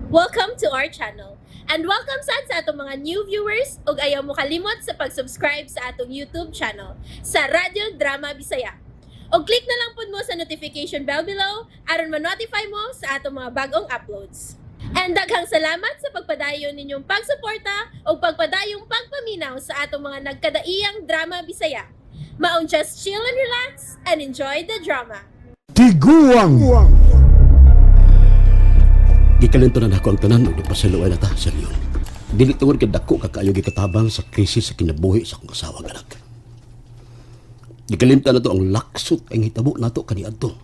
Welcome to our channel. And welcome sad sa atong mga new viewers ug ayaw mo kalimot sa pag-subscribe sa atong YouTube channel sa Radyo Drama Bisaya. Og click na lang pud mo sa notification bell below aron ma-notify mo sa atong mga bagong uploads. And daghang salamat sa pagpadayon ninyong pagsuporta ug pagpadayong pagpaminaw sa atong mga nagkadaiyang drama Bisaya. Maong just chill and relax and enjoy the drama. Tiguang. Gikalinto na nako ang tanan ug nagpasaluay na ta sa Leon. Dili tungod kay dako ka kaayo gikatabang sa krisis sa kinabuhi sa akong asawa ug anak. Gikalimtan nato ang laksot ang hitabo nato kaniadto.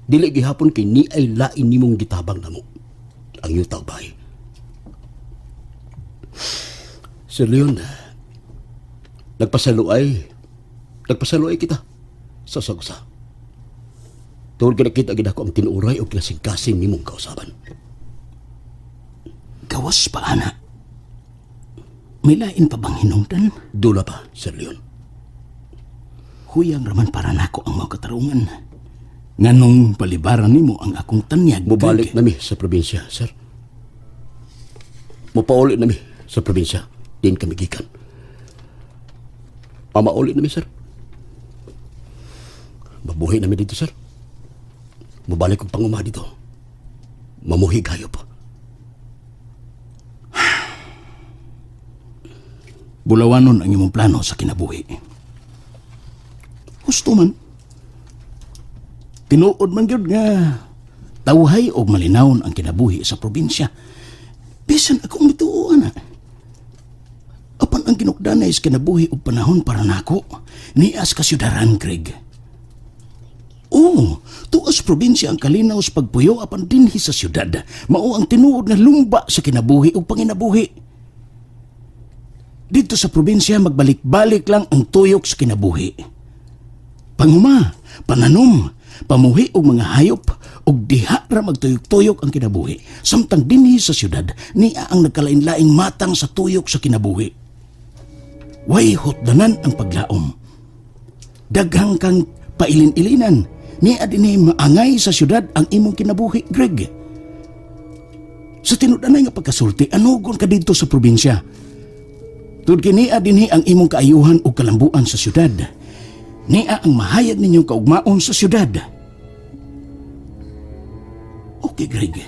Dili gihapon kay niay lain nimong gitabang namo. Ang yuta ug bahay. Sir Leon, nagpasaluay kita sa usag-usa. Tungod kay nakita gid ako ang tinuuray o kinasingkasing nimong kausaban. Gawas pa, ana. May lain pa bang hinungdan? Dula pa, Sir Leon. Huyang raman para nako ang mga katarungan. Nganong palibaran nimo ang akong tanyag, Mubalik Greg? nami sa probinsya, sir. Mupauli nami sa probinsya. Din kami gikan. Pamauli nami, sir. Mabuhi nami dito, sir. Mubalik kong panguma dito. Mamuhi hayop. Bulawanon ang imong plano sa kinabuhi. Husto man. Tinuod man gyud nga tawhay og malinawon ang kinabuhi sa probinsya. Bisan akong mituo, ana. Apan ang ginukdanay sa kinabuhi og panahon para nako, nias ka syudaran, Greg. Oo, tuas probinsya ang kalinaw sa pagpuyo apan dinhi sa syudad. Mao ang tinuod nga lumba sa kinabuhi ug panginabuhi. Dito sa probinsya, magbalik-balik lang ang tuyok sa kinabuhi. Panguma, pananom, pamuhi og mga hayop, ug diha ra magtuyok-tuyok ang kinabuhi. Samtang dinhi sa syudad, niya ang nagkalain-laing matang sa tuyok sa kinabuhi. Way hutdanan ang paglaom. Daghang kang pailin-ilinan, niya dinhi maangay sa syudad ang imong kinabuhi, Greg. Sa tinud-anay nga pagkasulti, anugon ka didto sa probinsya. Tud kini dinhi ang imong kaayuhan ug kalambuan sa syudad. Nia ang mahayag ninyong kaugmaon sa syudad. Okay, Greg.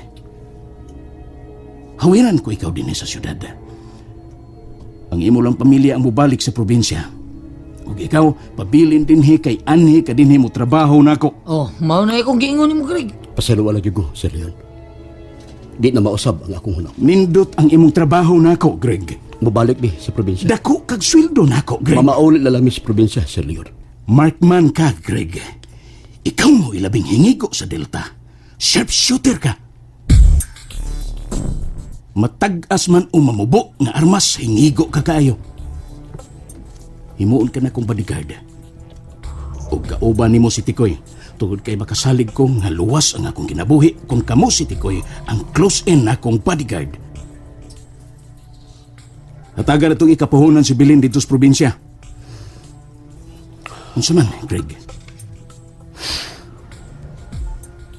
Hawiran ko ikaw dinhi sa syudad. Ang imo lang pamilya ang mubalik sa probinsya. Ug ikaw, pabilin dinhi kay anhi ka dinhi mo trabaho nako. Oh, mao na akong giingon nimo, Greg. Pasaluan lang ko, Sir Leon. Di na mausab ang akong hunaw. Nindot ang imong trabaho nako, Greg. Mubalik mi sa probinsya. Dako kag sweldo nako, Greg. Mamauli na lang mi sa probinsya, Sir Leon. Markman ka, Greg. Ikaw mo ilabing hingigo sa Delta. Sharpshooter ka. Matag-as man o mamubo nga armas, hingigo ka kaayo. Himuon ka na kong bodyguard. O kauban nimo si Tikoy. Tungod kay makasalig ko nga luwas ang akong kinabuhi kung kamo si Tikoy ang close-in akong bodyguard. Hatagan na itong ikapuhunan si Bilin dito sa probinsya. Unsa man, Greg?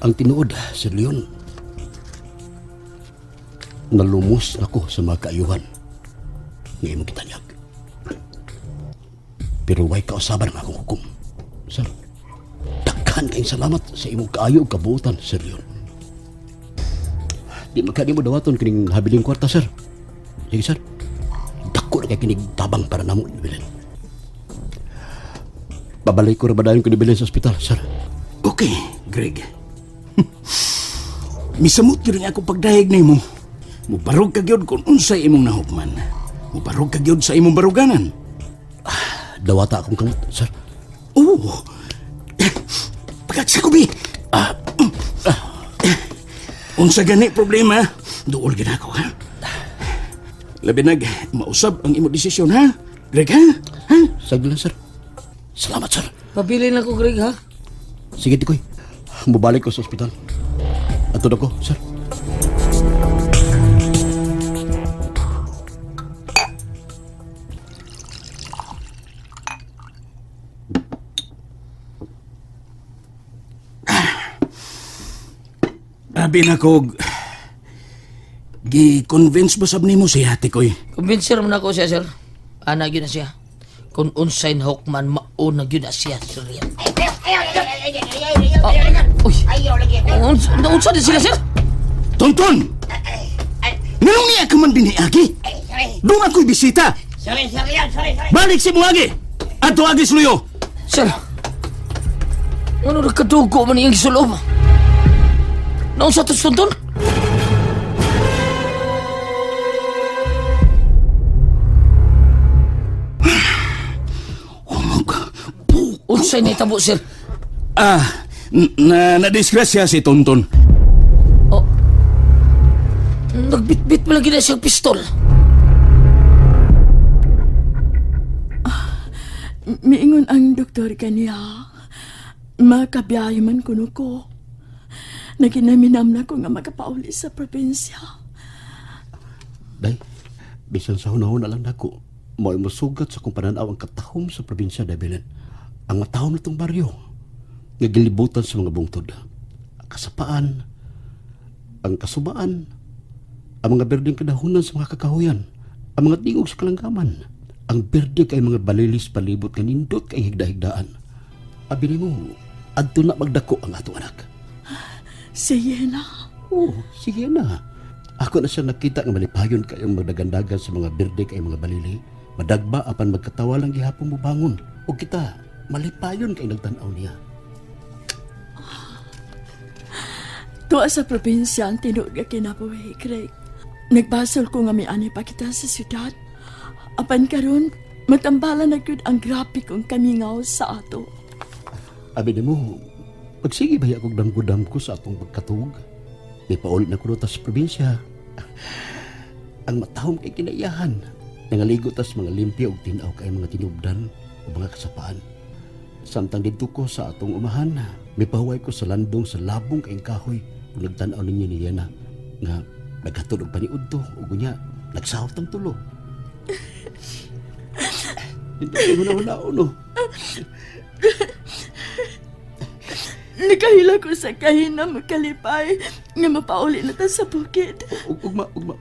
Ang tinuod, Sir Leon, nalumos ako sa mga kaayuhan nga imong gitanyag. Pero way kausaban ang akong hukom. Sir, daghan kayong salamat sa imong kaayo ug kabuotan, Sir Leon. Di magkani mo dawaton kining habiling kwarta, sir. Sige, sir. Dako na kay kinig tabang para namo ni Belen. Babalik ko ra ba dayon ko ni Belen sa ospital, sir? Okay, Greg. Misamot gyud ang akong pagdayeg nimo. Mubarog ka gyud kung unsay imong nahukman. Mubarog ka gyud sa imong baruganan. Dawata akong kamot, sir. Oo. Pagkaksakubi. Ah, ah. Unsa gani problema? Duol gid ako, ha? Labi nag mausab ang imong desisyon, ha? Greg, ha? Ha? Sagli lang, sir. Salamat, sir. Pabilin ako, Greg, ha? Sige, Tikoy. Mubalik ko sa ospital. Ato na ko, sir. Abi na kog Gi-convince ba sab nimo si ate koy? Convincer mo na ko siya, sir. Ana gyud na siya. Kung unsay hokman mauna gyud na siya, Sir Liam. Ah, uy. Unsa di sila, sir? Tonton! Nganong niya ka man din agi? Doon ako'y bisita. Sorry, sorry, sorry, sorry. Balik si agi. Ato agi sluyo. Sir. Ano nagkadugo man iyang gisulob? Naunsa to si Tonton? Unsay nahitabo, sir? Ah, na na-disgrasya si Tonton. Oh. Nagbitbit mo lagi na siyang pistol. Miingon ang doktor kaniya. Makabiyahe man kuno ko. Naginaminam na ko nga makapauli sa probinsya. Day, bisan sa hunahuna lang nako, mo'y musugat sa kong pananaw ang katahom sa probinsya, Day Belen. Ang matahom na itong baryo, nga gilibutan sa mga bungtod. Ang kasapaan, ang kasubaan, ang mga berdeng kadahunan sa mga kakahuyan, ang mga tingog sa kalanggaman, ang berde kay mga balilis palibot nga nindot kay higda-higdaan. Abi nimo, adto na magdako ang ato anak. Sige na. Oo, sige na. Ako na siya nakita nga malipayon kayong magdagandagan sa mga berde kay mga balili. Madagba apan magkatawa lang gihapon mo bangon. O kita, malipayon kay nagtan-aw niya. Tuwa sa probinsya ang tinuod nga kinabuhi, Greg. Nagbasol ko nga miani pa kita sa syudad. Apan karon, matambala na gyud ang grabe kong kamingaw sa ato. Abi nimo, pagsige ba akong damgo-damgo sa atong pagkatug? May paulit na kuno ta sa probinsya. Ang matahom kay kinaiyahan. Nangaligo tas mga limpyo og tin-aw kay mga tinubdan o mga kasapaan. Samtang didto ko sa atong umahan, may pahuway ko sa landong sa labong kay kahoy ug nagtan-aw ninyo ni Yana nga naghatod og paniud to ug unya nagsahot ang tulo. Hindi ko na no. Nakahila ko sa kahina magkalipay nga mapauli na ta sa bukid. Ug ugma ugma.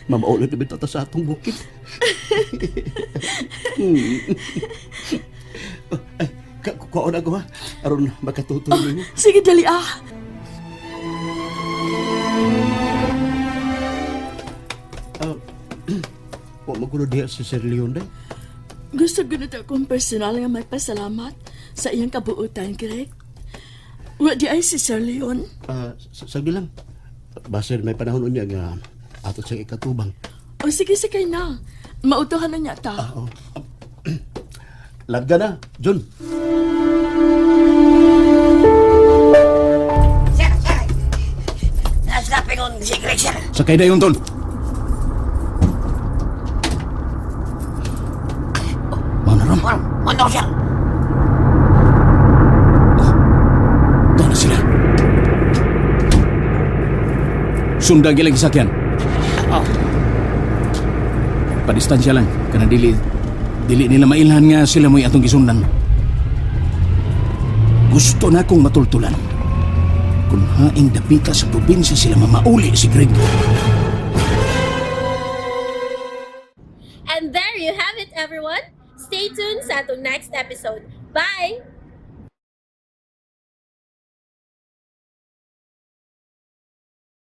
Mamaulit na bitaw ta sa atong bukid. Ay, kuwaon ako ha. Aron makatuto ninyo. Sige, dali ah. Wa magulo diha si Sir Leon day. Gusto ko na akong personal nga magpasalamat sa iyang kabuutan, Greg. Wa di ay si Sir Leon. Ah, sagdi lang. Baser may panahon unya nga ato siyang ikatubang. O sige, sakay na. Mautuhan na niya ta. Oh. Larga na, John. Sir, sir. Nasa pingon si Greg, sir. Sakay dayon tol. Mao na ron. Ano, sir? Doon na sila. Sundan gilang sakyan. Oh. Padistansya lang. Kana dili, dili nila mailhan nga sila mo'y atong gisundan. Gusto na kong matultulan. Kung haing dapita sa probinsya sila mamauli si Greg. And there you have it, everyone. Stay tuned sa atong next episode. Bye!